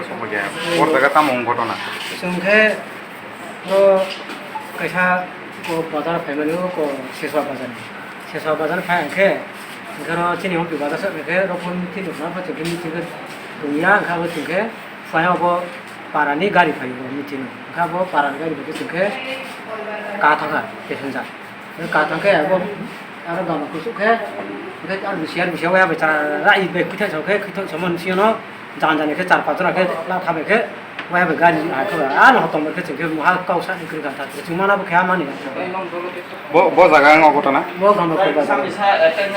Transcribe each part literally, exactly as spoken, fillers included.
Sokma khe, o jaga tamo wng ghotona? Chwng khe oro kaisa ko bazar phaimani, o ko Seswa bazar ni. Seswa bazar phai hwnkhe, hwnkhe oro chini Ompi bazar sa hwnkhe, oro phone meeting tongkha, chwng khe meeting khe tongya, hwnkhe abo chwng khe phai abo para ni gari phai o meeting o. Hwnkhe abo para ni gari phai khe chwng khe ka thangkha passenger. Ka thang khe abo, aro gama kusuk khe, hwnkhe aro bisi, aro bisi waya bai chara rai bai khwithai sa khe, khwithai sa mani siyano jang jani khe char panch jora khe la thabai khe, waya bai gari hai khe, ano hotong bai khe chwng khe muha kau sa ni kwrwi kha ta, chwng mana bo khe amani. Bo, bo jaga ang obo tana? Bo gama khe bazar.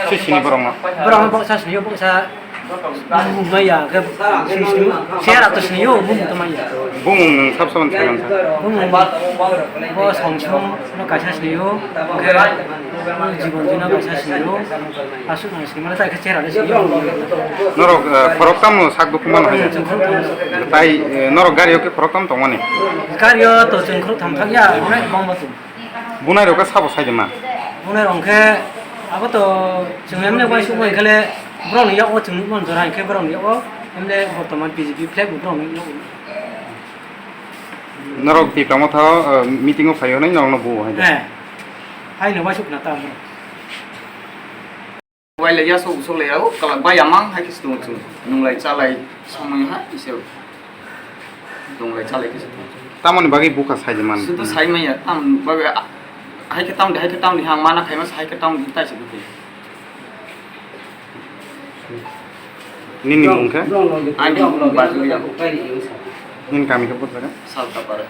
Si sini borok no? Borok no bo sa sini, bo sa Bumung maya, khe sini sini, sera to sini yo, bumung to maya. Bumung nwng sab samani saiman sa. Bumung bo Songchung no kaisa sini yo, khe Jibon Jina kaisa sini yo, asuk nang sini mana ta khe sera de sini yo. Norok, eh, khorok tamo sak dukhu mano hai? Chwng khorok tamo. Tai, eh, norok gari o khe khorok tamo tongmani? Gari o to chwng khorok tham thang ya, onek bang bo chwng. Bunai rok khe sabo sai de ma? Bunai rok khe abo to chwng emne uaisuk bai khe le borok ni yak o chwng nukmani jora hwnkhe borok ni yak o emne bortoman B J P flag bo borok ni yak o. Norok Tipra Motha o, eh, meeting o phai hwnwi norok no buo hai de? Eh. Hai no uaisuk na ta. Wailai ya sok sok lai rao, kala bai amang hai khe se tongo chwng. Nunglai chalai samung hai kisa. Nunglai chalai kisa tongo. Tamoni bagwi bukha sai de man? Sudu sai manya, tam bagwi a-, hai khe tam de, hai khe tam de, hang mana khai mas hai khe tam de, tai se bukha. Nini mung khe? Ani mung Bajuli ya. Nini kami khe bukha khe? Saltapara.